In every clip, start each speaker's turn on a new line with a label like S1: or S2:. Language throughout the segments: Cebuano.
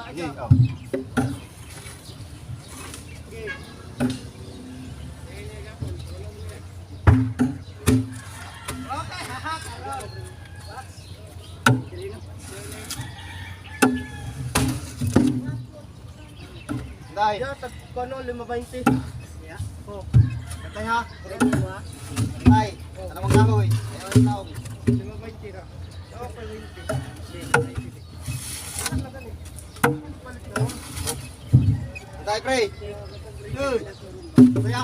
S1: Sige, oh. Dai.
S2: Ya, tag kono 5.20.
S1: Ya. Oh. Katay ha. Ay, ano mang kahoy? Ayaw ang taong.
S2: 5.20 ra. Oh, 5.20.
S1: Dai, pre. Good. Kaya.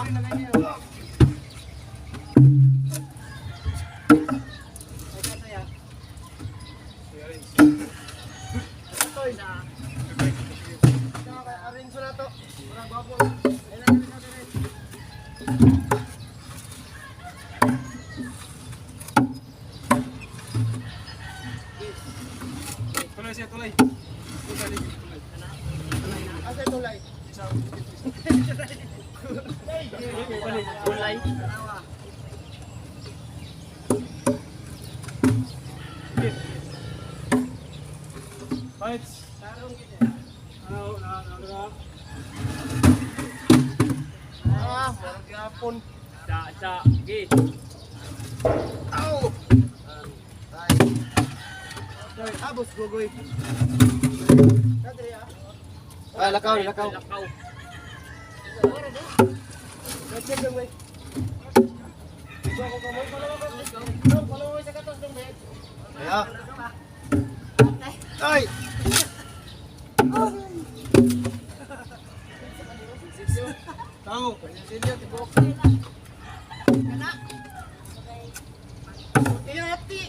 S2: Arrange na to. Murag gwapo. Ay lang diri.
S3: Tulay siya, tulay. Tulay, tulay.
S2: Asa tulay?
S4: Tulay.
S3: Fights. Ano, ano, ano, ano.
S2: Ah, murag gyapon.
S4: Sa, sa, gi.
S1: Ow. Dai.
S2: Abos gogoy. Kadre ah.
S1: Ay, lakaw, lakaw.
S4: Lakaw.
S2: Check lang way. Ko ko mo palawa ko. Dong, palawa sa katos dong bet.
S1: Kaya. Ay.
S3: Tao.
S2: Tiyati.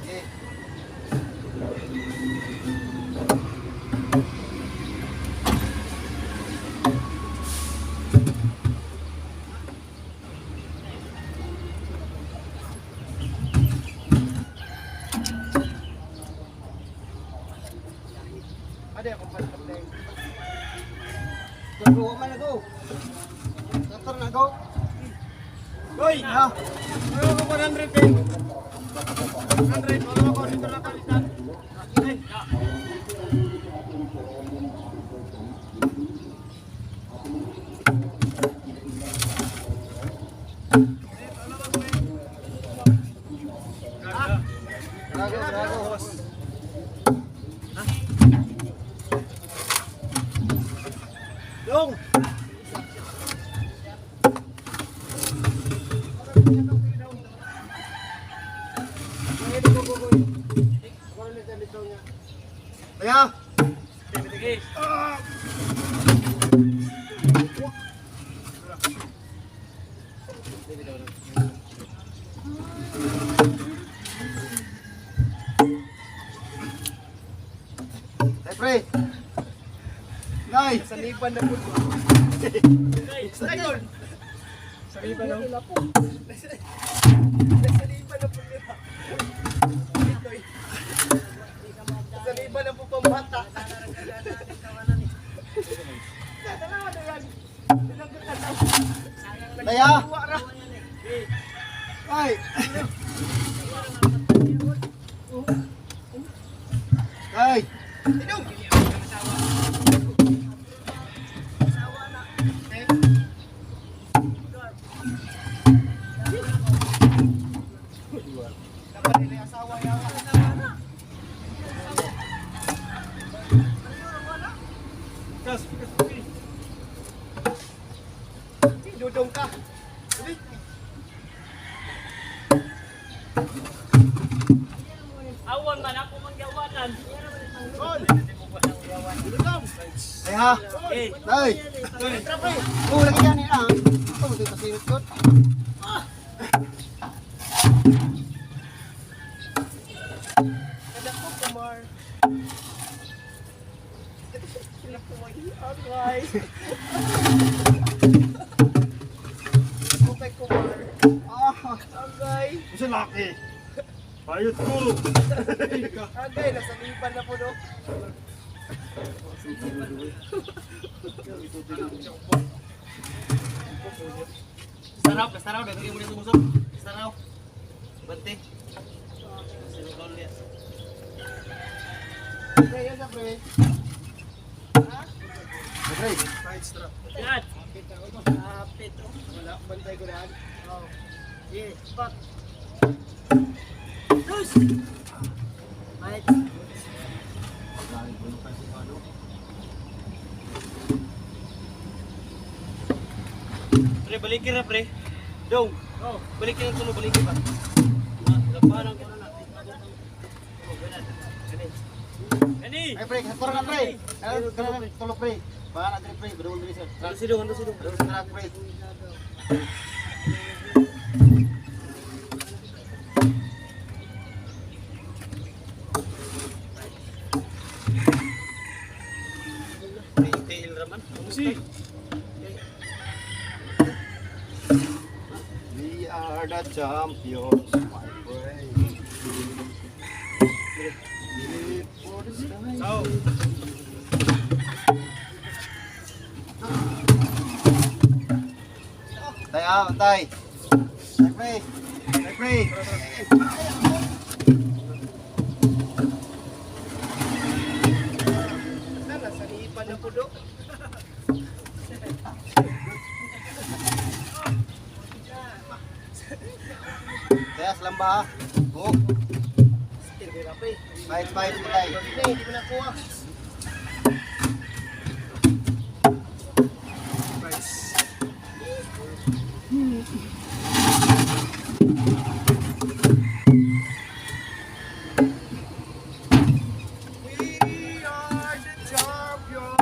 S1: Okay.
S2: Ade ako pa.
S1: Go, man na go. Doktor na go.
S3: Hoy!
S1: Ha.
S3: Ano ko 100 eh? 100, wala ko dito na palitan. Ay,
S1: Drago, drago.
S2: Dong.
S1: Kaya.
S4: Sige.
S1: Ay, pre. Nay.
S2: Saliban na po. Sayon.
S3: Saliban no?
S2: Saliban na po nila. Saliban na po pambata. Tanawa na yan.
S1: Kaya.
S2: Kuha ra.
S1: Ay. Ay.
S2: Tinong. Dapat nila asawa yawa.
S3: Kas, kas, kas.
S2: Dudong ka. Dali.
S4: Awan man ako manggawanan.
S2: Gol. Dudong.
S1: Ay ha.
S4: Eh,
S1: Ay. Oh, lagi yan ah. Oh, ito pasilot ko.
S2: Kada ko, Kumar. Sila ko mag-agay. Okay, Kumar.
S1: Ah,
S2: Agay.
S3: Kasi laki. Bayot ko.
S2: Agay, nasa lipan na po, no?
S4: Saraw, saraw, dagdag mo dito busok. Saraw. Bante. Sino ka ulit?
S1: pre, yan sa pre. Pre.
S4: Yan.
S2: Ah, Petro. Wala, bantay ko na. Oh. Yeah, fuck. Loose! Mike.
S4: Pre, balikin na pre. Dong.
S2: Oh.
S4: Balikin ang tulo, balikin pa. Labanan ko na natin. Gani.
S1: Ay pre, katuro na pre. Ay, kana tulog pre. Baka na dire pre, badol dire sir.
S4: Ano si Dong? Ano si Dong?
S1: Badol sa truck pre.
S4: May tail raman.
S3: Si.
S1: We are the champions, my friend. Live for the sky.
S3: Sao.
S1: Tay ah, tay. Tay pre. Tay pre.
S2: Sana, nasa lipan na po, do.
S1: Kaya sa lamba ah. Oh,
S2: Tira, pre.
S1: fight fight tay.
S2: Hindi, hindi ko nakuha.
S3: We are the champions.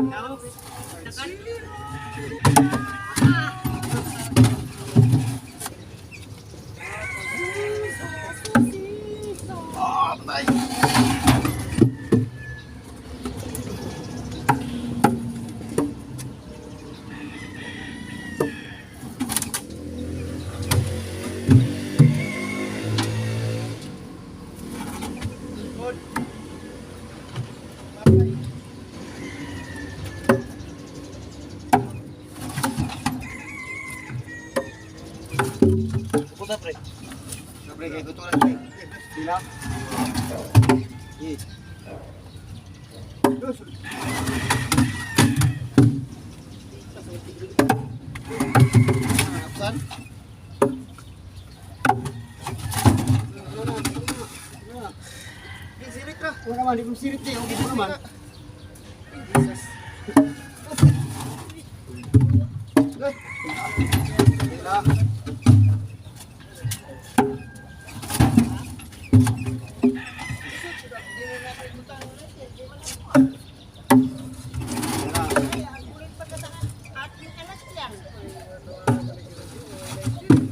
S1: Ah, tay.
S2: Good. Bye.
S4: Pupunta pre.
S1: Pre, kay gutulan pre. Sila. Eh. Absan. Ano na, ano na, ano na.
S2: Di, sirit ra.
S1: Wala naman, di ko sirit eh. Okay ko naman.
S2: Jesus.
S1: Sila. Sila.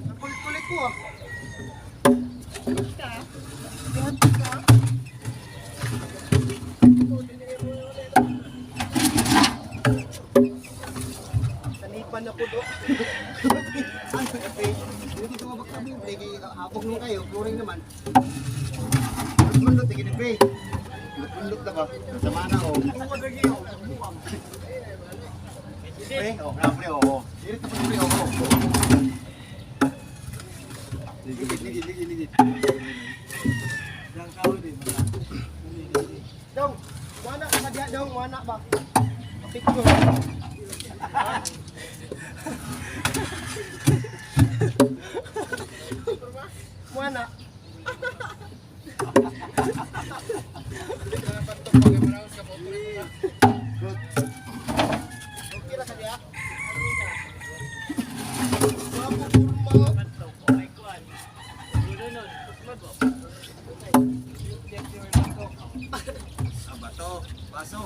S2: Ang kulit-kulit ko ah. Sanipan na po do.
S1: Ano, pre? Hindi ko mabagtabi, pre. Kaya hapog naman kayo, flooring naman. Pundot, tigil, pre. Pundot na ba? Sama na, oh. Pre, oh, na, pre, oh, oh. Sirit na po, pre, oh, oh. Ligid, ligid, ligid, ligid.
S2: Dong, wana ka ba diya dong, wana ba? Picture. Wana.
S1: Good.
S2: Okay ra ka diya? Wapo kurma.
S4: Ay kuan. Dulo nun. Kusmod ba?
S1: Ah, bato, baso.